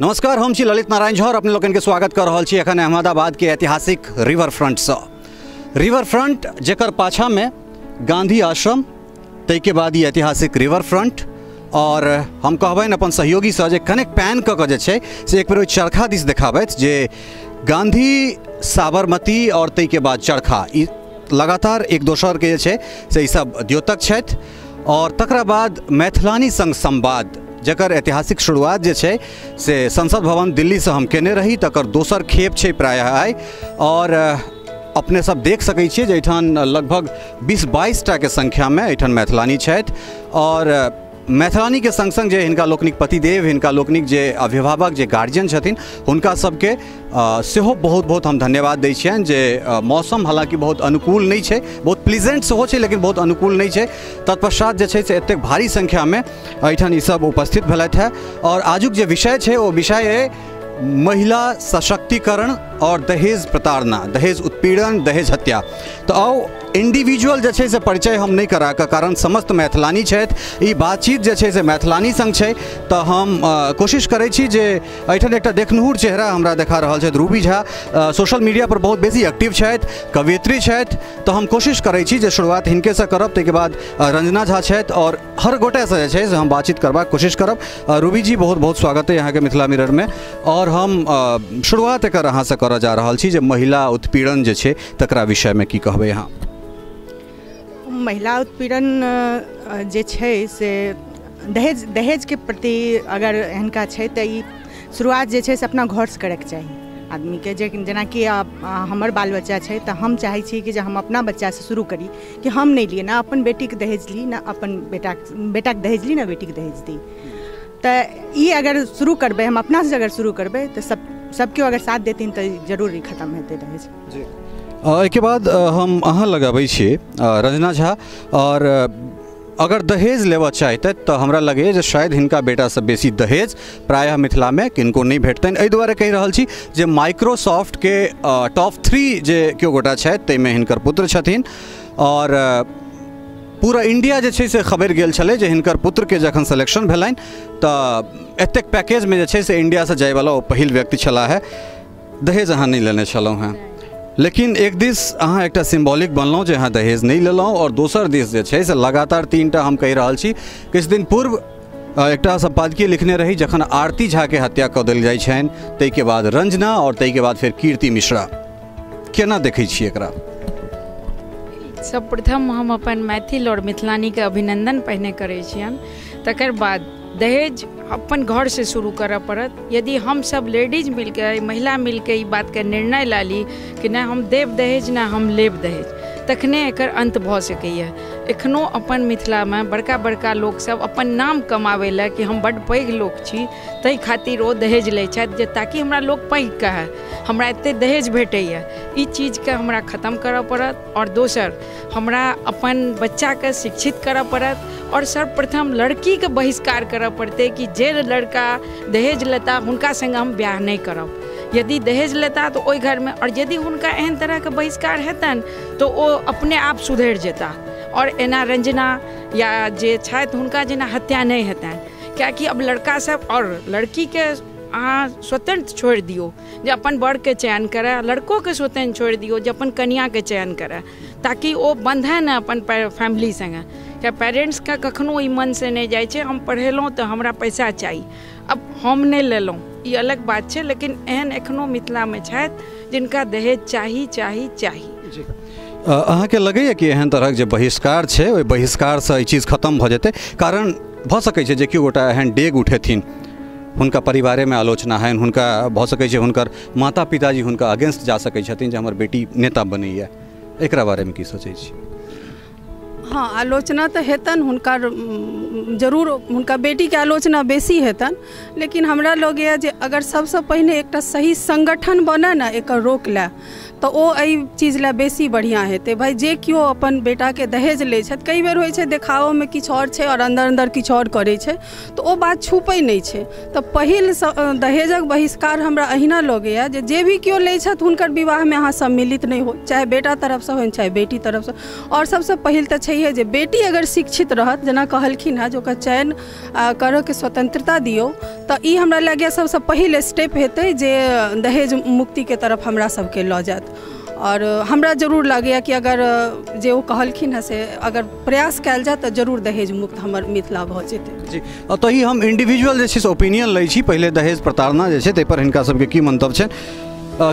नमस्कार, हम छी ललित नारायण झा और अपने लोकनि के स्वागत कर रहल छी एखन अहमदाबाद के ऐतिहासिक रिवर फ्रंट सँ। रिवर फ्रंट जेकर पाछा में गांधी आश्रम, ताहिके बाद ई ऐतिहासिक रिवर फ्रंट। और हम कहबनि अपन सहयोगीसँ जे कनेक पैन कऽ कऽ जे छै से एक बेर ओहि चरखा दिस देखाबथि जे गांधी, साबरमती और ताहिके बाद चरखा, ई लगातार एक दोसरके जे छै से ई सब द्योतक छथि। और तकरा बाद मैथिलानी संग संवाद जकर ऐतिहासिक शुरुआत जे छै से संसद भवन दिल्लीसँ हम केने रही, तकर दोसर खेप छै प्रायः आइ। और अपने सब देख सकै छियै जे एहिठाम लगभग 20-22 टाके संख्यामे एहिठाम मैथिलानी छथि। और मैथिलानी के संग संग जे हिनका लोकनिक पतिदेव, हिनका लोकनिक जे अभिभावक, जे गार्जियन छथिन, हुनका सबके सेहो बहुत बहुत हम धन्यवाद दै छियनि जे मौसम हालांकि बहुत अनुकूल नहि छै, बहुत प्लीजेंट सेहो छै लेकिन बहुत अनुकूल नहि छै, तत्पश्चात जे छै से एतेक भारी संख्यामे एहिठाम ई सब उपस्थित भेलथि हेँ। और आजुक जे विषय छै ओ विषय अइ महिला सशक्तिकरण और दहेज प्रताड़ना, दहेज उत्पीड़न, दहेज हत्या। तऽ आउ इंडिविजुअल जे छै से परिचय हम नहि कराकऽ, कारण समस्त मैथिलानी छथि, ई बातचीत जे छै से मैथिलानी संग छै, तऽ हम कोशिश करै छी जे एहिठाम एकटा देखनुहुर चेहरा हमरा देखा रहल छथि, रूबी झा, सोशल मीडिया पर बहुत बेसी एक्टिव छथि, कवयित्री छथि, तऽ हम कोशिश करै छी जे शुरुआत हिनकेसँ करब, ताहिके बाद रंजना झा छथि और हर गोटेसँ जे छै से हम बातचीत करबाक कोशिश करब। रूबी जी, बहुत बहुत स्वागत है अहाँके मिथिला मिररमे। और हम शुरुआत एकर अहाँसँ करऽ जा रहल छी जे महिला उत्पीड़न जे छै तकरा विषयमे की कहबै अहाँ? महिला उत्पीड़न जे छै से दहेजके प्रति अगर हिनका छै तऽ ई शुरुआत जे छै से अपना घरसँ करैके चाही आदमीके। जे जेनाकि हमर बाल बच्चा छै तऽ हम चाहै छी कि जे हम अपना बच्चासँ शुरू करी कि हम नहि लिए, ना अपन बेटीके दहेज ली, ना अपन बेटाके दहेज ली, ना बेटीके दहेज दी। तऽ ई अगर शुरू करबै, हम अपनासँ अगर शुरू करबै तऽ सब केओ अगर साथ देथिन तऽ जरूर ई खतम हेतै दहेज। जी, एहिके बाद हम अहाँ लगाबै छी रंजना झा। और अगर दहेज लेबऽ चाहितथि तऽ हमरा लगैए जे शायद हिनका बेटासँ बेसी दहेज प्रायः मिथिलामे किनको नहि भेटतनि। एहि दुआरे कहि रहल छी जे माइक्रोसॉफ्टके टॉप 3 जे केओ गोटा छथि ताहिमे हिनकर पुत्र छथिन। और पूरा इंडिया जे छै से खबरि गेल छलै जे हिनकर पुत्रके जखन सिलेक्शन भेलनि तऽ एतेक पैकेजमे जे छै से इंडियासँ जायवला ओ पहिल व्यक्ति छलाह है। दहेज अहाँ नहि लेने छलहुँ हेँ, लेकिन एक दिस अहाँ एकटा सिम्बॉलिक बनलहुँ जे अहाँ दहेज नहि लेलहुँ, और दोसर दिस जे छै से लगातार 3टा हम कहि रहल छी। किछु दिन पूर्व एकटा सम्पादकीय लिखने रही जखन आरती झाके हत्या कऽ देल जाइ छनि, ताहिके बाद रंजना और ताहिके बाद फेर कीर्ति मिश्रा। केना देखै छी एकरा? सर्वप्रथम हम अपन मैथिल और मिथिलानीके अभिनंदन पहिने करै छियनि। तकर बाद दहेज अपन घरसँ शुरू करऽ पड़त। यदि हम सब लेडीज मिलके, महिला मिलके ई बातके निर्णय लऽ ली कि नहि हम देब दहेज नहि हम लेब दहेज, तखने एकर अंत भऽ सकैए। एखनो अपन मिथिलामे बड़का बड़का लोकसब अपन नाम कमाबै लए कि हम बड्ड पैघ लोक छी, ताहि खातिर ओ दहेज लै छथि जे ताकि हमरा लोक पैघ कहै, हमरा एतेक दहेज भेटैए। ई चीजके हमरा खत्म करऽ पड़त। और दोसर, हमरा अपन बच्चाके शिक्षित करऽ पड़त और सर्वप्रथम लड़कीके बहिष्कार करऽ पड़तै कि जे लड़का दहेज लेता हुनका संग हम ब्याह नहि करब। यदि दहेज लेता तऽ ओहि घरमे, और यदि हुनका एहन तरहके बहिष्कार हेतनि तऽ ओ अपने आप सुधरि जेता और एना रंजना या जे छथि हुनका जेना हत्या नहि हेतनि। कियाकि अब लड़का सब और लड़कीके अहाँ स्वतंत्र छोड़ि दियौ जे अपन बरके चयन करए, लड़कोके स्वतंत्र छोड़ि दियौ जे अपन कनियाके चयन करए, ताकि ओ बंधै ने अपन फैमिली संगे। किया पेरेंट्सके कखनो ई मनसँ नहि जाइ छै हम पढ़ेलहुँ तऽ हमरा पैसा चाही, अब हम नहि लेलहुँ, ई अलग बात छै। लेकिन एहन एखनो मिथिलामे छथि जिनका दहेज चाही चाही चाही। अहाँके लगैए कि एहन तरहक जे बहिष्कार छै ओहि बहिष्कारसँ ई चीज खतम भऽ जेतै? कारण भऽ सकै छै जे केओ गोटा एहन डेग उठेथिन, हुनका परिवारेमे आलोचना होइन, हुनका भऽ सकै छै हुनकर माता पिताजी हुनका अगेंस्ट जा सकै छथिन जे हमर बेटी नेता बनैए। एकरा बारेमे की सोचै छी? हाँ, आलोचना तऽ हेतनि हुनकर, जरूर हुनका बेटीके आलोचना बेसी हेतनि, लेकिन हमरा लगैए जे अगर सबसँ पहिने एकटा सही संगठन बने ने एकर रोक लए, तऽ ओ एहि चीज लए बेसी बढ़िआँ हेतै। भाइ जे केओ अपन बेटाके दहेज लै छथि, कई बेर होइ छै देखाओमे किछु आओर छै आओर अन्दर अन्दर किछु आओर करै छै, तऽ ओ बात छुपै नहि छै। तऽ पहिल दहेजक बहिष्कार हमरा अहिना लगैए जे भी केओ लै छथि हुनकर विवाहमे अहाँ सम्मिलित नहि हो, चाहे बेटा तरफसँ होइन चाहे बेटी तरफसँ। आओर सबसँ पहिल तऽ छैहे जे बेटी अगर शिक्षित रहत, जेना कहलखिन हेँ जे ओकर चयन करऽके स्वतंत्रता दियौ, तऽ ई हमरा लगैए सबसँ पहिल स्टेप हेतै जे दहेज मुक्तिके तरफ हमरा सबके लऽ जायत। आओर हमरा जरूर लगैए कि अगर जे ओ कहलखिन हेँ से अगर प्रयास कयल जाय तऽ जरूर दहेज मुक्त हमर मिथिला भऽ जेतै। जी, तऽ ई हम इंडिविजुअल जे छै से ओपिनियन लै छी। पहिले दहेज प्रताड़ना जे छै ताहिपर हिनका सबके की मंतव्य छनि,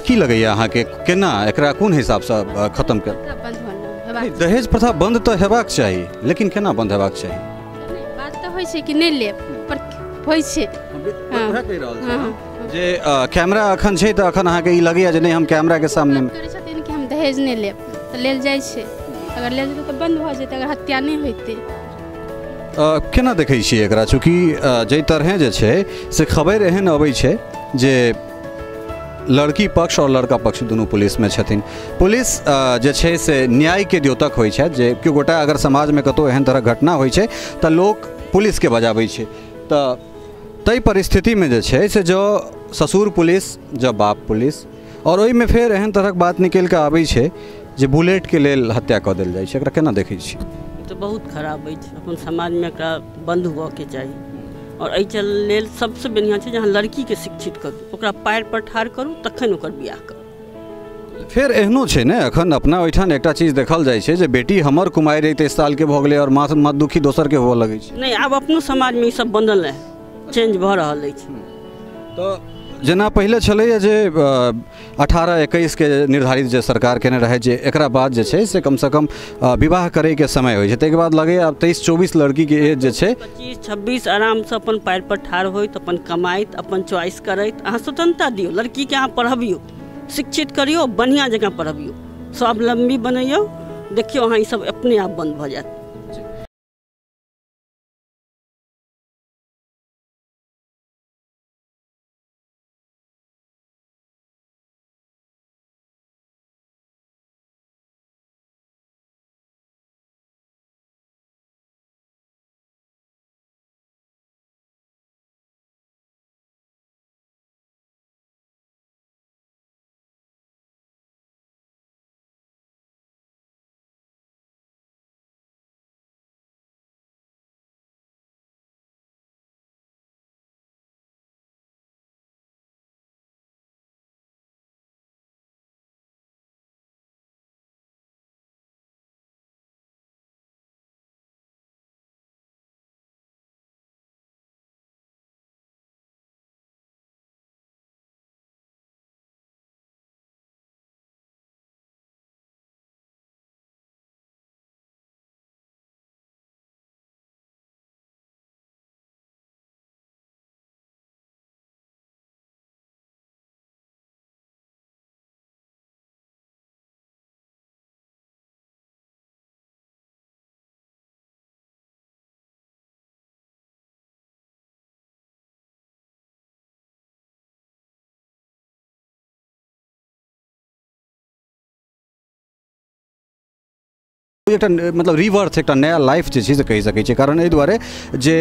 की लगैए अहाँके, केना एकरा कोन हिसाबसँ खत्म कर? दहेज प्रथा बंद तऽ हेबाक चाही, लेकिन केना बंद हेबाक चाही? बात तऽ होइ छै कि नहि लेब, पर होइ छै जे कैमरा अखन छै तऽ अखन अहाँके ई लगैए जे नहि हम कैमराके सामने करै छथिन कि हम दहेज नहि लेब, तऽ लेल जाइ छै। अगर लेल जेतै तऽ बंद भऽ जेतै, अगर हत्या नहि होइतै। केना देखै छियै एकरा? चूँकि जाहि तरहे जे छै से खबरि एहन अबै छै जे लड़की पक्ष और लड़का पक्ष दुनू पुलिसमे छथिन। पुलिस जे छै से न्यायके द्योतक होइ छै, जे केओ गोटा अगर समाजमे कतहु एहन तरहक घटना होइ छै तऽ लोक पुलिसके बजाबै छै। तऽ ताहि परिस्थितिमे जे छै से जँ ससुर पुलिस, जँ बाप पुलिस, और ओहिमे फेर एहन तरहक बात निकलि कऽ आबै छै जे बुलेटके लेल हत्या कऽ देल जाइ छै, एकरा केना देखै छी? तऽ बहुत खराब अछि, अपन समाजमे एकरा बन्द हुअके चाही। और एहि लेल सबसँ बढ़िआँ छै जे अहाँ लड़कीके शिक्षित करू, ओकरा पैर पर ठाढ़ करू, तखन ओकर बियाह करू। फेर एहनो छै ने, अखन अपना ओहिठाम एकटा चीज देखल जाइ छै जे बेटी हमर कुमारि 23 सालके भऽ गेलै और माथ दुखी दोसरके हुअ लगै छै। नहि, आब अपनो समाजमे ई सब बदल है, चेंज भऽ रहल अछि। तऽ जेना पहिले छलैए जे 18-21 के निर्धारित जे सरकार केने रहै जे एकरा बाद जे छै से कमसँ कम विवाह करैके समय होइ छै, ताहिके बाद लगैए आब 23-24 लड़कीके एज जे छै 25-26 आरामसँ अपन पैर पर ठाढ़ होइत, अपन कमाइत, अपन चॉइस करैत। अहाँ स्वतंत्रता दियौ लड़कीके, अहाँ पढ़बियौ, शिक्षित करियौ, बढ़िआँ जकाँ पढ़बियौ, स्वावलम्बी बनैयौ, देखियौ अहाँ ई सब अपने आप बन्द भऽ जायत। एकटा मतलब रिवर्थ, एकटा नया लाइफ जे छै से कहि सकै छियै। कारण एहि दुआरे जे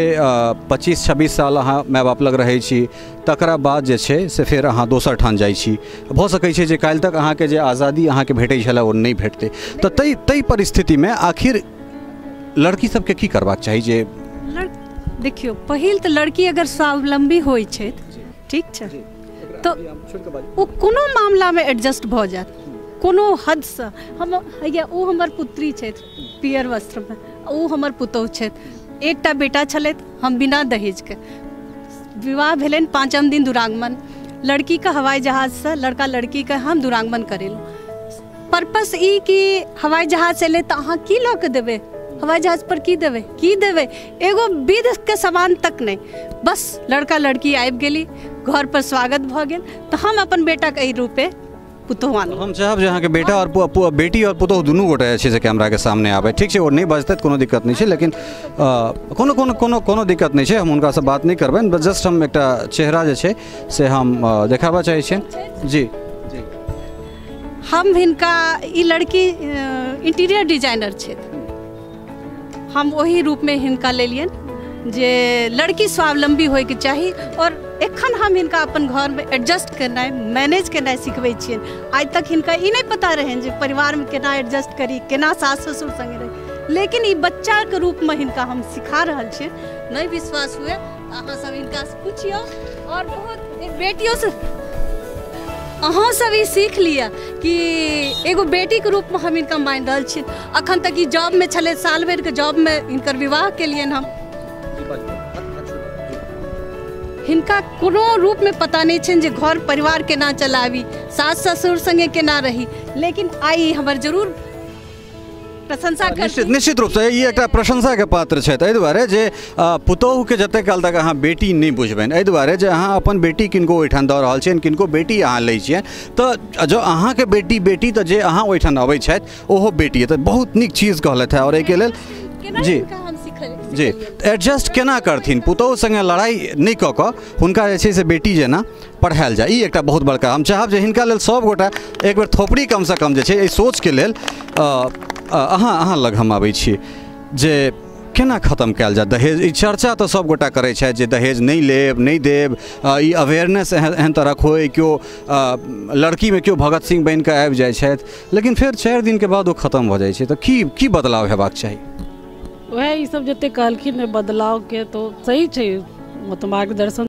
25-26 साल अहाँ माय बाप लग रहै छी, तकरा बाद जे छै से फेर अहाँ दोसर ठाम जाइ छी। भऽ सकै छै जे काल्हि तक अहाँके जे आज़ादी अहाँके भेटै छलै ओ नहि भेटतै। तऽ ताहि परिस्थितिमे आखिर लड़की सबके की करबाक चाही? जे देखियौ, पहिल तऽ लड़की अगर स्वावलम्बी होइ छै, ठीक छै, तऽ ओ कोनो मामलामे एडजस्ट भऽ जायत कोनो हदसँ। हम हैया ओ हमर पुत्री छथि पियर वस्त्रमे, ओ हमर पुतोहु छथि, एकटा बेटा छलथि, हम बिना दहेजके विवाह भेलनि, 5म दिन दुरागमन, लड़कीके हवाई जहाजसँ लड़का लड़कीके हम दुरागमन करेलहुँ। पर्पस ई कि हवाई जहाज एलै तऽ अहाँ की लऽ कऽ देबै, हवाई जहाज पर की देबै, की देबै, एगो विधके सामान तक नहि, बस लड़का लड़की आबि गेली, घर पर स्वागत भऽ गेल, तऽ हम अपन बेटाके एहि रूपे पुतोहु आनलहुँ। हम चाहब जे अहाँके बेटा और बेटी और पुतोहु दुनू गोटा जे छै से कैमराके सामने आबै। ठीक छै, ओ नहि बजतै कोनो दिक्कत नहि छै, लेकिन कोनो कोनो कोनो कोनो दिक्कत नहि छै, हम हुनकासँ बात नहि करबनि, बस जस्ट हम एकटा चेहरा जे छै से हम देखाबऽ चाहै छियनि। जी जी, हम हिनका ई लड़की इंटीरियर डिजाइनर छथि, हम ओही रूपमे हिनका लेलियनि जे लड़की स्वावलंबी होइके चाही। और एखन हम हिनका अपन घरमे एडजस्ट केनाइ, मैनेज केनाइ सिखबै छियनि। आइ तक हिनका ई नहि पता रहनि जे परिवारमे केना एडजस्ट करी, केना सास ससुर संगे रही, लेकिन ई बच्चाके रूपमे हिनका हम सिखा रहल छियनि। नहि विश्वास हुए तऽ अहाँ सब हिनकासँ पुछियौ। और बहुत बेटियोसँ अहाँ सब ई सीख लिअ कि एगो बेटीके रूपमे हम हिनका मानि रहल छी। अखन तक ई जॉबमे छलै, साल भरिके जॉबमे हिनकर विवाह केलियनि हम। हिनका कोनो रूपमे पता नहि छनि जे घर परिवार केना चलाबी, सास ससुर संगे केना रही, लेकिन आइ हमर जरूर प्रशंसा कर। निश्चित रूपसँ ई एकटा प्रशंसाके पात्र छथि, एहि दुआरे जे पुतोहुके जतेक काल तक अहाँ बेटी नहि बुझबनि, एहि दुआरे जे अहाँ अपन बेटी किनको ओहिठाम दऽ रहल छियनि, किनको बेटी अहाँ लै छियनि, तऽ जँ अहाँके बेटी बेटी तऽ जे अहाँ ओहिठाम अबै छथि ओहो बेटी, तऽ बहुत नीक चीज कहलथि हेँ। और एहिके लेल जी जी एडजस्ट केना करथिन, पुतोहु सङ्गे लड़ाइ नहि कऽ कऽ हुनका जे छै से बेटी जेना पढ़ायल जाय, ई एकटा बहुत बड़का हम चाहब जे हिनका लेल सब गोटा एक बेर थोपड़ी कमसँ कम जे छै एहि सोचके लेल। अहाँ लग हम आबै छी जे केना खत्म कयल जाय दहेज। ई चर्चा तऽ सब गोटा करै छथि जे दहेज नहि लेब, नहि देब, ई अवेयरनेस एहन तरहक होइ, केओ लड़कीमे केओ भगत सिंह बनि कऽ आबि जाइ छथि, लेकिन फेर 4 दिनके बाद ओ खत्म भऽ जाइ छै। तऽ की की बदलाव हेबाक चाही? वएह ई सब जते कहलखिन बदलावके तो सही छै, मतलब मार्गदर्शन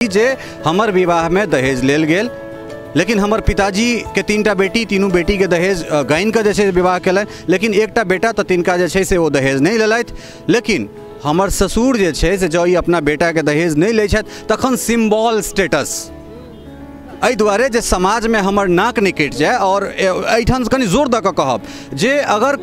जे हमर विवाहमे दहेज लेल गेल, लेकिन हमर पिताजी के 3टा बेटी, तीनू बेटी के दहेज गानि कऽ जे छै विवाह केलनि, लेकिन एकटा बेटा तऽ तिनका जे छै से ओ दहेज नहि लेलथि। लेकिन हमर ससुर जे छै से जँ ई अपना बेटाके दहेज नहि लै छथि तखन सिम्बॉल स्टेटस, एहि दुआरे जे समाजमे हमर नाक नहि कटि जाय। और एहिठाम कनि जोर दऽ कऽ कहब जे अगर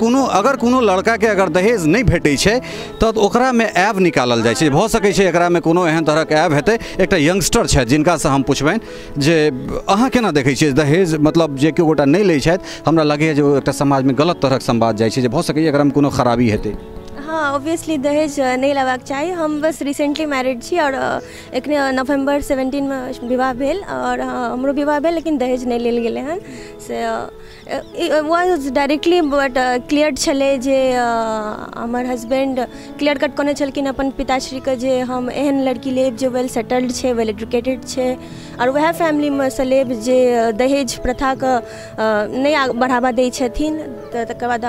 कोनो लड़काके अगर दहेज नहि भेटै छै तऽ ओकरामे ऐब निकालल जाइ छै। भऽ सकै छै एकरामे कोनो एहन तरहक ऐब हेतै। एकटा यंगस्टर छथि जिनकासँ हम पुछबनि जे अहाँ केना देखै छियै दहेज, मतलब जे केओ गोटा नहि लै छथि, हमरा लगैए जे ओ एकटा समाजमे गलत तरहक संवाद जाइ छै जे भऽ सकैए एकरामे कोनो खराबी हेतै। हाँ, ऑब्वियसली दहेज नहीं लेबाक चाही। हम बस रिसेंटली मैरिड छी और एखने नवम्बर 17 में विवाह भेल और हमरो विवाह भेल, लेकिन दहेज नहीं लेल गेलै हन। से वाज डायरेक्टली बट क्लियर छलै जे हमर हस्बैंड क्लियर कट कहने छलखिन अपन पिताश्रीके जे हम एहन लड़की लेब जे वेल सेटल्ड छै, वेल एजुकेटेड छै और वएह फैमिलीमे सँ लेब जे दहेज प्रथाके नहि बढ़ावा दै छथिन। तऽ तकर बाद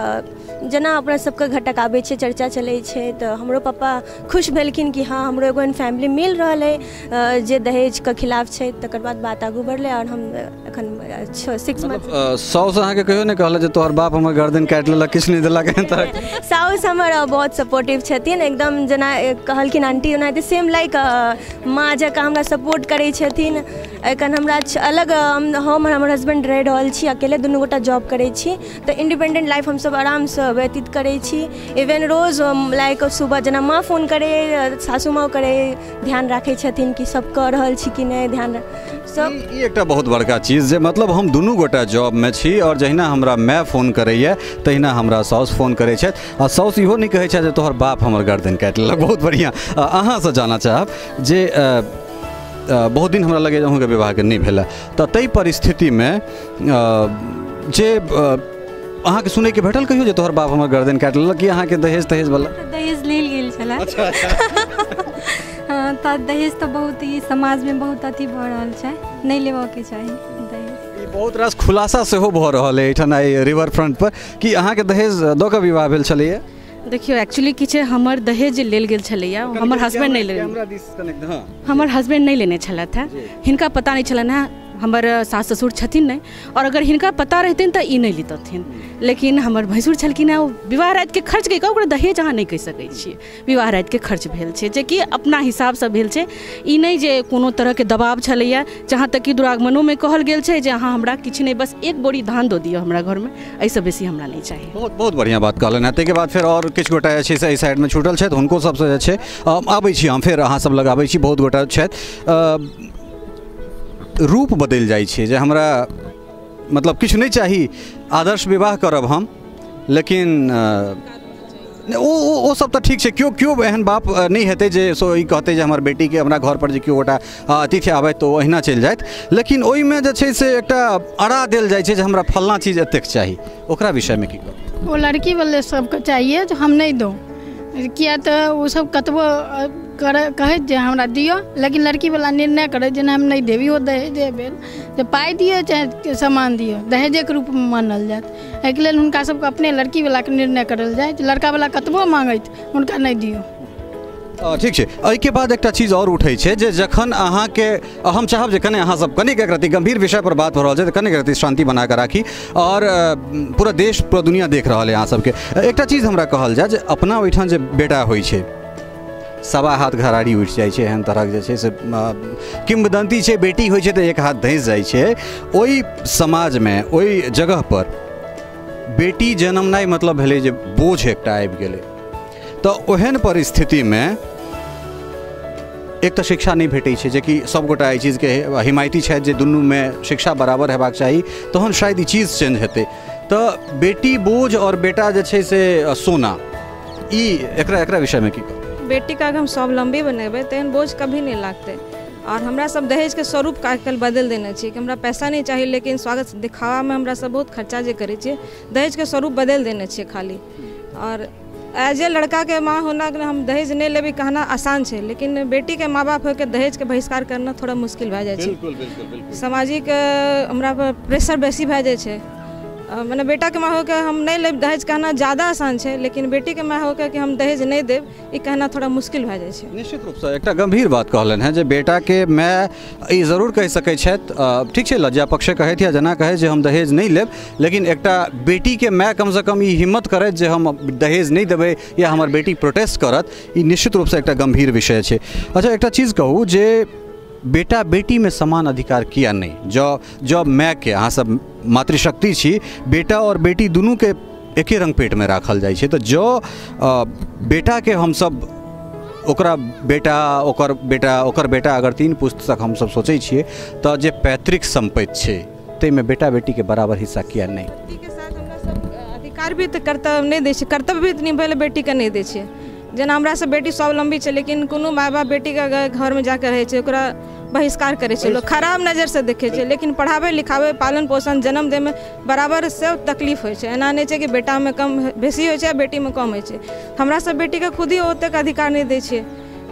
जेना अपना सबके घटक आबै छै, चर्चा चलै छै, तऽ हमरो पापा खुश भेलखिन कि हाँ हमरो एगो एहन फैमिली मिल रहल है जे दहेजके खिलाफ छै। तकर बाद बात आगू बढ़लै और हम एखन 6 मंथ। साउस अहाँके कहियो नहि कहलक जे तोहर बाप हमर गर्दन काटि लेलक, किछु नहि देलक? एहन तरहक साउस हमर बहुत सपोर्टिव छथिन एकदम, जेना कहलखिन आंटी ओनाहिते सेम लाइक माँ जकाँ हमरा सपोर्ट करै छथिन। एखन हमरा अलग हम और हमर हस्बैंड रहि रहल छी अकेले, दुनू गोटा जॉब करै छी, तऽ इंडिपेंडेंट लाइफ हमसब आरामसँ व्यतीत करै छी। इवन रोज लाइक सुबह जेना माँ फोन करै, सासू माँ करै, ध्यान राखै छथिन कि सब कऽ रहल छी कि नहि, ध्यान सब। ई एकटा बहुत बड़का चीज जे मतलब हम दुनू गोटा जॉबमे छी और जहिना हमरा माय फोन करैए तहिना हमरा साउस फोन करै छथि आ साउस इहो नहि कहै छथि जे तोहर बाप हमर गर्दन काटि लेलक। बहुत बढ़िआँ। अहाँसँ जानऽ चाहब जे बहुत दिन हमरा लगैए अहूँके विवाहके नहि भेल, तऽ ताहि परिस्थितिमे जे अहाँके सुनैके भेटल कहियो जे तोहर बाप हमर गर्दन काटि लेलक कि अहाँके दहेज तहेज वाला? दहेज लेल गेल छलै। अच्छा अच्छा। हाँ, तऽ दहेज तऽ बहुत ई समाजमे बहुत अथी भऽ रहल छै, नहि लेबऽके चाही दहेज। ई बहुत रास खुलासा सेहो भऽ रहल है एहिठाम आइ रिवर फ्रंट पर कि अहाँके दहेज दऽ कऽ विवाह भेल छलैया। देखियौ एक्चुअली की छै, हमर दहेज जे लेल गेल छलैया हमर हस्बैंड नहि लेने, हमर हस्बैंड नहि लेने छलथि हेँ, हिनका पता नहि छलनि हेँ, हमर सास ससुर छथिन नहि, और अगर हिनका पता रहितनि तऽ ई नहि लितथिन, लेकिन हमर भैंसुर छलखिन हेँ, ओ विवाह रातिके खर्च कहि कऽ ओकरा दहेज अहाँ नहि कहि सकै छियै, विवाह रातिके खर्च भेल छै जेकि अपना हिसाबसँ भेल छै, ई नहि जे कोनो तरहके दबाव छलैया। जहाँ तक कि दुरागमनोमे कहल गेल छै जे अहाँ हमरा किछु नहि, बस एक बोरी धान दऽ दिअ हमरा घरमे, एहिसँ बेसी हमरा नहि चाही। बहुत बहुत बढ़िआँ बात कहलनि हेँ। ताहिके बाद फेर आओर किछु गोटा जे छै से एहि साइडमे छूटल छथि, हुनको सबसँ जे छै आबै छी हम, फेर अहाँ सब लग आबै छी, बहुत गोटा छथि। रूप बदलि जाइ छै जे हमरा मतलब किछु नहि चाही, आदर्श विवाह करब हम, लेकिन ओ सब तऽ ठीक छै, केओ केओ एहन बाप नहि हेतै जे सो ई कहतै जे हमर बेटीके हमरा घरपर जे केओ गोटा अतिथि आबथि तऽ ओ अहिना चलि जाइत, लेकिन ओहिमे जे छै से एकटा अड़ा देल जाइ छै जे हमरा फल्लाँ चीज एतेक चाही, ओकरा विषयमे की कहब? ओ लड़की वाले सबके चाहिए जे हम नहि दौ, किया तऽ ओ सब कतबो कहैत जे हमरा दिअ, लेकिन लड़कीवला निर्णय करैत जे हम नहि देब, इहो दहेजे भेल, जे पाइ दिअ चाहे सामान दिअ, दहेजेके रूपमे मानल जायत। एहिके लेल हुनका सबके अपने लड़कीवलाके निर्णय करल जाय, लड़कावला कतबो माँगैत हुनका नहि दियौ। ठीक छै। एहिके बाद एकटा चीज आओर उठै छै जे जखन अहाँके, हम चाहब जे कने अहाँसब कनिक एक रति गंभीर विषय पर बात भऽ रहल छै तऽ कनिक रति शांति बना कऽ राखी, और पूरा देश पूरा दुनिया देख रहल है अहाँ सबके। एकटा चीज हमरा कहल जाय जे अपना ओहिठाम जे बेटा होइ छै सवा हाथ घराड़ी उठि जाइ छै, एहन तरहक जे छै से किंवदंती छै, बेटी होइ छै तऽ एक हाथ धँसि जाइ छै। ओहि समाजमे ओहि जगहपर बेटी जनमनाइ मतलब भेलै जे बोझ एकटा आबि गेलै, तऽ ओहन परिस्थितिमे एक तऽ शिक्षा नहि भेटै छै, जेकि सबगोटा एहि चीजके हिमायती छथि जे दुनूमे शिक्षा बराबर हेबाक चाही, तहन शायद ई चीज चेंज हेतै। तऽ बेटी बोझ आओर बेटा जे छै से सोना, ई एकरा एकरा विषयमे की कहू? बेटीके अगर हम स्वावलम्बी बनेबै तहन बोझ कभी नहि लागतै। और हमरा सब दहेजके स्वरूप आइकाल्हि बदलि देने छियै कि हमरा पैसा नहि चाही, लेकिन स्वागत दिखावामे हमरा सब बहुत खर्चा जे करै छियै, दहेजके स्वरूप बदलि देने छियै खाली। और एज ए लड़काके माँ होना हम दहेज नहि लेबै कहना आसान छै, लेकिन बेटीके माँ बाप होके दहेजके बहिष्कार करना थोड़ा मुश्किल भए जाइ छै। बिल्कुल बिल्कुल बिल्कुल। सामाजिक हमरा पर प्रेशर बेसी भए जाइ छै, मने बेटाके माँ होके हम नहि लेब दहेज कहना ज़्यादा आसान छै, लेकिन बेटीके माँ होके कि हम दहेज नहि देब ई कहना थोड़ा मुश्किल भए जाइ छै। निश्चित रूपसँ एकटा गंभीर बात कहलनि हेँ जे बेटाके माय ई जरूर कहि सकै छथि, ठीक छै लज्जा पक्षे कहैत या जेना कहै जे हम दहेज नहि लेब, लेकिन एकटा बेटीके माय कमसँ कम ई हिम्मत करैत जे हम दहेज नहि देबै या हमर बेटी प्रोटेस्ट करत, ई निश्चित रूपसँ एकटा गंभीर विषय छै। अच्छा एकटा चीज कहू जे बेटा बेटीमे समान अधिकार किया नहि? जँ मायके, अहाँ सब मातृशक्ति छी, बेटा और बेटी दुनूके एके रंग पेटमे राखल जाइ छै, तऽ जँ बेटाके हमसब ओकरा बेटा ओकर बेटा ओकर बेटा अगर 3 पुस्त तक हमसब सोचै छियै तऽ जे पैतृक सम्पत्ति छै ताहिमे बेटा बेटीके बराबर हिस्सा किया नहि? अधिकार भी तऽ कर्तव्य नहि दै छै, कर्तव्य भी निभै लए बेटीके नहि दै छै। जेना हमरा सब बेटी स्वावलम्बी छै, लेकिन कोनो माय बाप बेटीके अगर घरमे जाके रहै छै ओकरा बहिष्कार करै छै, लोक खराब नजरसँ देखै छै, लेकिन पढ़ाबै लिखाबै पालन पोषण जन्म दैमे बराबर सब तकलीफ होइ छै। एना नहि छै कि बेटामे कम बेसी होइ छै आ बेटीमे कम होइ छै। हमरा सब बेटीके खुद ही ओतेक अधिकार नहि दै छियै,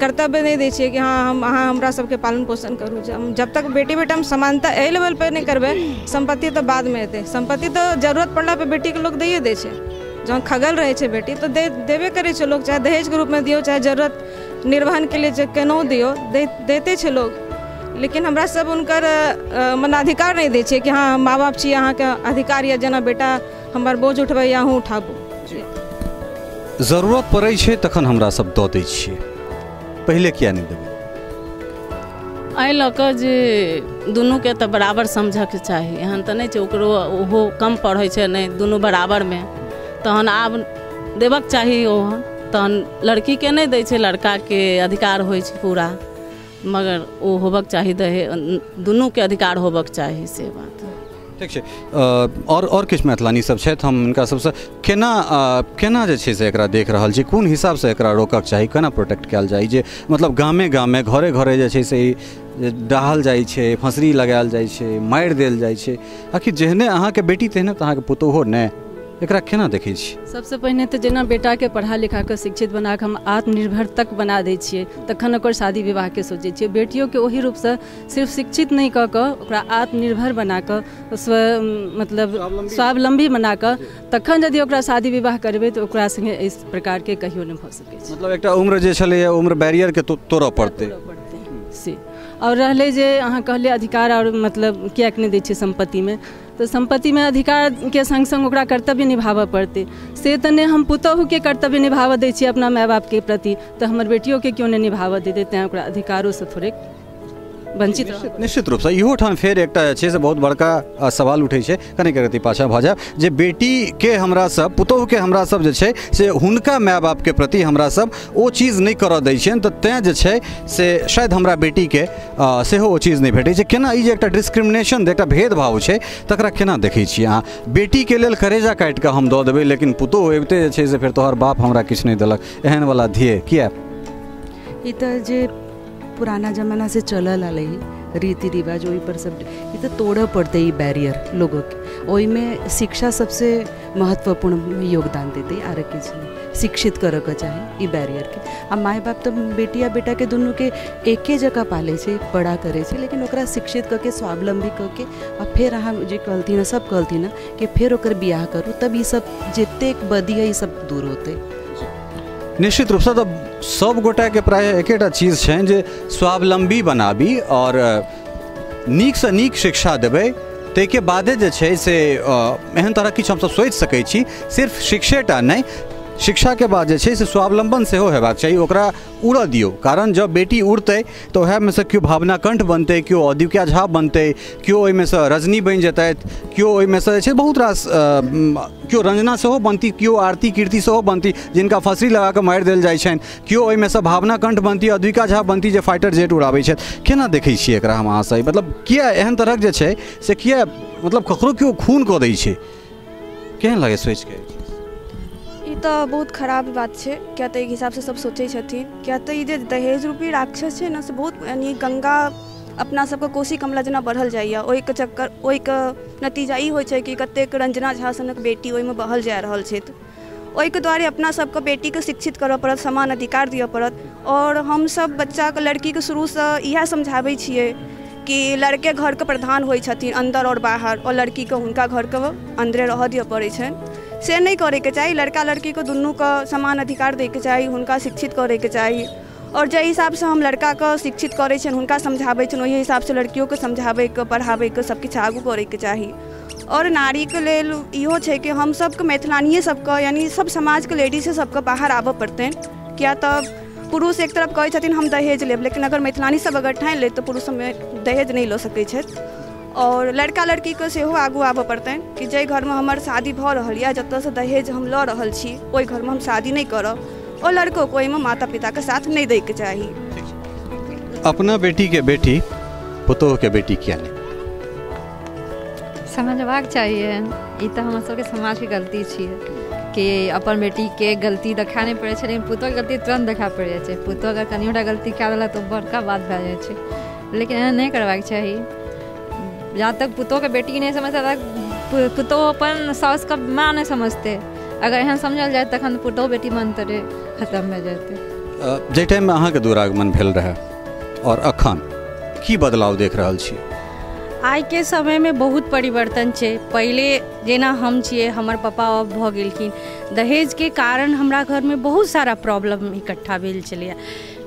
कर्तव्य नहि दै छियै कि हाँ हम अहाँ हमरा सबके पालन पोषण करू। जब तक बेटी बेटामे समानता एहि लेवलपर नहि करबै, सम्पत्ति तऽ बादमे एतै। सम्पत्ति तऽ जरूरत पड़ला पर बेटीके लोक दैए दै छै, जहन खगल रहै छै बेटी तऽ देबे करै छै लोक, चाहे दहेजके रूपमे दियौ चाहे जरूरत निर्वहनके लिए केनाहु दियौ, दैते छै लोक। लेकिन हमरा सब हुनकर मने अधिकार नहि दै छियै कि हाँ माँ बाप छी अहाँके अधिकार यऽ, जेना बेटा हमर बोझ उठबै या अहूँ उठाबू। जरूरत पड़ै छै तखन हमरा सब दऽ दै छियै, पहिले किया नहि देबै? एहि लऽ कऽ जे दुनूके तऽ बराबर समझऽके चाही, एहन तऽ नहि छै ओकरो ओहो कम पढ़ै छै, नहि दुनू बराबरमे, तहन आब देबक चाही ओहन। तहन लड़कीके नहि दै छै, लड़काके अधिकार होइ छै पूरा, मगर ओ होबक चाही, दहेज दुनूके अधिकार होबक चाही, से बात। ठीक छै। और किछु मैथिलानी सब छथि, हम हुनका सबसँ केना केना जे छै से एकरा देख रहल छी, कोन हिसाबसँ एकरा रोकक चाही, केना प्रोटेक्ट कयल जाइ, जे मतलब गामे गामे घरे घरे जे छै से डाहल जाइ छै, फँसरी लगायल जाइ छै, मारि देल जाइ छै, आखिर जेहने अहाँके बेटी तेहने तऽ अहाँके पुतोहो ने। एकरा केना देखै छी? सबसँ पहिने तऽ जेना बेटाके पढ़ा लिखा कऽ शिक्षित बना कऽ हम आत्मनिर्भर तक बना दै छियै तखन ओकर शादी विवाहके सोचै छियै। बेटियोके ओही रूपसँ सिर्फ शिक्षित नहि कऽ कऽ ओकरा आत्मनिर्भर बना कऽ मतलब स्वावलम्बी बना कऽ तखन यदि ओकरा शादी विवाह करबै तऽ ओकरा सङ्गे एहि प्रकारके कहियो नहि भऽ सकै छै। मतलब एकटा उम्र जे छलैए उम्र बैरियरके तोड़ऽ पड़तै से। आओर रहलै जे अहाँ कहलियै अधिकार आओर मतलब किएक नहि दै छियै सम्पत्तिमे, तऽ सम्पत्तिमे अधिकारके सङ्ग सङ्ग ओकरा कर्तव्य निभाबऽ पड़तै। से तऽ नहि हम पुतोहुके कर्तव्य निभाबऽ दै छियै अपना माय बापके प्रति, तऽ हमर बेटियोके क्यों नहि निभाबऽ देतै, तैँ ओकरा अधिकारोसँ थोड़ेक वंचित। निश्चित रूपसँ इहो ठाम फेर एकटा जे छै से बहुत बड़का सवाल उठै छै, कनिक रति पाछाँ भऽ जायब, जे बेटीके हमरा सब पुतोहुके हमरा सब जे छै से हुनका माय बापके प्रति हमरा सब ओ चीज नहि करऽ दै छियनि, तऽ तैँ जे छै से शायद हमरा बेटीके सेहो ओ चीज नहि भेटै छै। केना ई जे एकटा डिस्क्रिमिनेशन एकटा भेदभाव छै तकरा केना देखै छियै अहाँ? बेटीके लेल करेजा काटि कऽ हम दऽ देबै लेकिन पुतोहु अबिते जे छै से फेर तोहर बाप हमरा किछु नहि देलक, एहनवला ध्येय किया? ई तऽ जे पुराना जमाना से चलल आलै रीति रिवाज ओहि पर सब ई तऽ तोड़ऽ पड़तै ई बैरियर लोगोके। ओहिमे शिक्षा सबसे महत्वपूर्ण योगदान देतै, आर किछु नहि। शिक्षित करऽके चाही ई बैरियरके। आ माय बाप तऽ बेटी आ बेटाके दुनूके एके जगह पालै छै, बड़ा करै छै, लेकिन ओकरा शिक्षित कऽ के स्वावलम्बी कऽ के आ फेर अहाँ जे कहलथिन सब कहलथिन कि फेर ओकर बियाह करू, तब ई सब जतेक बदी है ई सब दूर होतै। निश्चित रूपसँ तऽ सब गोटाके प्रायः एकेटा चीज छनि जे स्वावलम्बी बनाबी आओर नीकसँ नीक शिक्षा देबै, ताहिके बादे जे छै से एहन तरहक किछु हमसब सोचि सकै छी। सिर्फ शिक्षेटा नहि, शिक्षाके बाद जे छै से स्वावलम्बन सेहो हेबाक चाही, ओकरा उड़ऽ दियौ। कारण जब बेटी उड़तै तऽ ओएहमे सँ केओ भावना कंठ बनतै, केओ अद्विका झा बनतै, केओ ओहिमे सँ रजनी बनि जेतथि, केओ ओहिमे सँ जे छै बहुत रास केओ रंजना सेहो बनती, केओ आरती कीर्ति सेहो बनती जिनका फँसरी लगा कऽ मारि देल जाइ छनि, केओ ओहिमे सँ भावना कंठ बनती, अद्विका झा बनती जे फाइटर जेट उड़ाबै छथि। केना देखै छियै एकरा हम अहाँसँ? मतलब किया एहन तरहक जे छै से किया मतलब ककरो केओ खून कऽ दै छै? केहन लागै सोचिके? ई तऽ बहुत खराब बात छै, किया तऽ एक हिसाबसँ सब सोचै छथिन, किया तऽ ई जे दहेज रूपी राक्षस छै ने से बहुत यानी गंगा अपना सबके कोसी कमला जेना बढ़ल जाइए, ओहिके चक्कर ओहिके नतीजा ई होइ छै कि कतेक रंजना झा सनक बेटी ओहिमे बहल जा रहल छथि। ओहिके दुआरे अपना सबके बेटीके शिक्षित करऽ पड़त, समान अधिकार दिअ पड़त। आओर हमसब बच्चाके लड़कीके शुरूसँ इएह समझाबै छियै कि लड़के घरके प्रधान होइ छथिन अन्दर आओर बाहर, आओर लड़कीके हुनका घरके अन्दरे रहऽ दिअ पड़ै छनि। से नहि करैके चाही, लड़का लड़कीके दुनूके समान अधिकार दैके चाही, हुनका शिक्षित करैके चाही। आओर जाहि हिसाबसँ हम लड़काके शिक्षित करै छियनि, हुनका समझाबै छियनि, ओहि हिसाबसँ लड़कियोके समझाबैके पढ़ाबैके सबकिछु आगू करैके चाही। आओर नारीके लेल इहो छै कि हमसबके मैथिलानिये सबके यानी सब समाजके लेडीज सबके बाहर आबऽ पड़तनि, किया तऽ पुरुष एक तरफ कहै छथिन हम दहेज लेब, लेकिन अगर मैथिलानी सब अगर ठानि लेत तऽ पुरुष दहेज नहि लऽ सकै छथि। आओर लड़का लड़कीके सेहो आगू आबऽ पड़तनि कि जाहि घरमे हमर शादी भऽ रहल यऽ, जतऽसँ दहेज हम लऽ रहल छी, ओहि घरमे हम शादी नहि करब, आओर लड़कोके ओहिमे माता पिताके साथ नहि दैके चाही। अपना बेटीके बेटी पुतोहके बेटी किया नहि? समझबाक चाहिए, ई तऽ हमर सबके समाजके गलती छियै कि अपन बेटीके गलती देखा नहि पड़ै छै, लेकिन पुतोहके गलती तुरन्त देखा पड़ि जाइ छै। पुतोह अगर कनियोटा गलती कए देलक तऽ बड़का बात भए जाइ छै, लेकिन एहन नहि करबाक चाही। जहाँ तक पुतोहके बेटी नहि समझतै तक पुतोह अपन साउसके माँ नहि समझतै। अगर एहन समझल जाय तखन पुतोह बेटी मनतरे खतम भए जेतै। जाहि टाइममे अहाँके दुरागमन भेल रहै आओर अखन की बदलाव देख रहल छी? आइके समयमे बहुत परिवर्तन छै। पहिले जेना हम छियै, हमर पापा ऑफ भऽ गेलखिन, दहेजके कारण हमरा घरमे बहुत सारा प्रॉब्लम इकट्ठा भेल छलैए।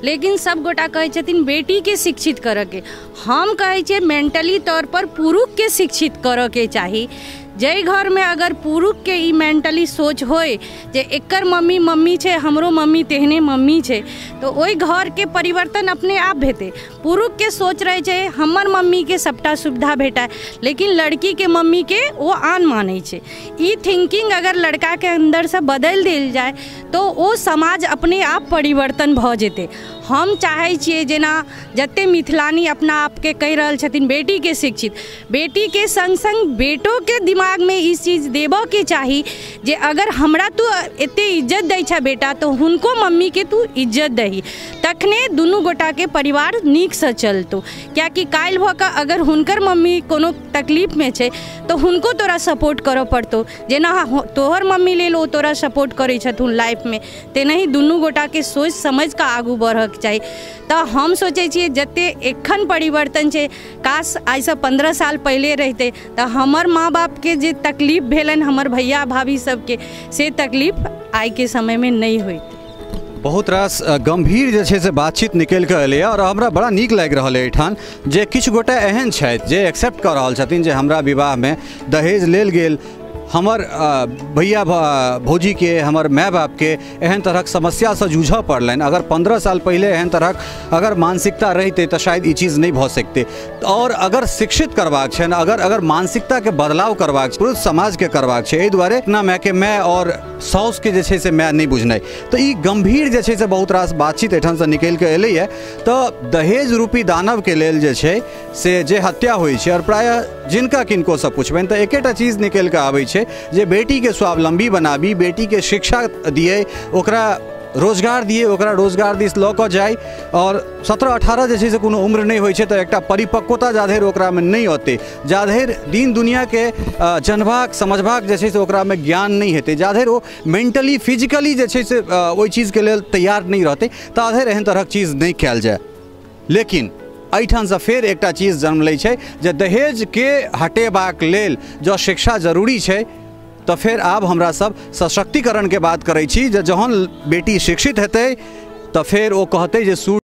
लेकिन सब गोटा कहै छथिन बेटीके शिक्षित करऽके, हम कहै छियै मेंटली तौर पर पुरुषके शिक्षित करऽके चाही। जाहि घरमे अगर पुरुषके ई मेंटली सोच होय जे एकर मम्मी मम्मी छै, हमरो मम्मी तेहने मम्मी छै, तऽ ओहि घरके परिवर्तन अपने आप हेतै। पुरुषके सोच रहै छै हमर मम्मीके सबटा सुविधा भेटाय, लेकिन लड़कीके मम्मीके ओ आन मानै छै। ई थिंकिंग अगर लड़काके अन्दरसँ बदलि देल जाय तऽ ओ समाज अपने आप परिवर्तन भऽ जेतै। हम चाहै छियै जेना जते मिथिलानी अपना आपके कहि रहल छथिन बेटीके शिक्षित, बेटीके सङ्ग सङ्ग बेटोके दिमागमे ई चीज देबऽके चाही जे अगर हमरा तू एते इज्जत दै छै बेटा तऽ हुनको मम्मीके तू इज्जत दही, तखने दुनू गोटाके परिवार नीकसँ चलतौ। कियाकि काल्हि भऽ कऽ अगर हुनकर मम्मी कोनो तकलीफमे छै तऽ हुनको तोरा सपोर्ट करऽ पड़तौ। जेना तोहर मम्मी लेल ओ तोरा सपोर्ट करै छथुन लाइफमे, तेनाही दुनू गोटाके सोचि समझिकऽ आगू बढ़ऽके चाही। तऽ हम सोचै छियै जते एखन परिवर्तन छै, काश आइसँ 15 साल पहिले रहितै तऽ हमर माँ बापके जे तकलीफ भेलनि, हमर भैया भाभी सबके, से तकलीफ आइके समयमे नहि होइत। बहुत रास गंभीर जे छै से बातचीत निकलि कऽ एलैए और हमरा बड़ा नीक लागि रहल अइ एहिठाम जे किछु गोटे एहन छथि जे एक्सेप्ट कऽ रहल छथिन जे हमरा विवाहमे दहेज लेल गेल, हमर भैया भौजीके, हमर माय बापके एहन तरहक समस्यासँ जूझऽ पड़लनि। अगर 15 साल पहिले एहन तरहक अगर मानसिकता रहितै तऽ शायद ई चीज़ नहि भऽ सकतै। और अगर शिक्षित करबाक छनि, अगर अगर मानसिकताके बदलाव करबाक छै, पुरुष समाजके करबाक छै, एहि दुआरे अपना मायके माय और साउसके जे छै से माय नहि बुझनाइ, तऽ ई गम्भीर जे छै से बहुत रास बातचीत एहिठामसँ निकलि कऽ एलैए। तऽ दहेज रूपी दानवके लेल जे छै से जे हत्या होइ छै, और प्रायः जिनका किनकोसँ पुछबनि तऽ एकेटा चीज निकलि कऽ आबै छै जे बेटीके स्वावलंबी बनाबी, बेटीके शिक्षा दिए, ओकरा रोजगार दिए, ओकरा रोजगार दिस लऽ कऽ जाइ। और 17-18 जे छै से कोनो उम्र नहि होइ छै, तऽ एकटा परिपक्वता जाधरि ओकरामे नहि औतै, जाधरि दिन दुनियाके जनबाक समझबाक जे छै से ओकरामे ज्ञान नहि हेतै, जाधरि ओ मेंटली फिजिकली जे छै से ओहि चीजके लेल तैयार नहि रहतै, ताधरि एहन तरहक चीज नहि कयल जाय। लेकिन एहिठामसँ फेर एकटा चीज जन्म लै छै जे दहेजके हटेबाक लेल जँ शिक्षा जरूरी छै तऽ फेर आब हमरा सब सशक्तिकरणके बात करै छी, जे जहन बेटी शिक्षित हेतै तऽ फेर ओ कहतै जे सूट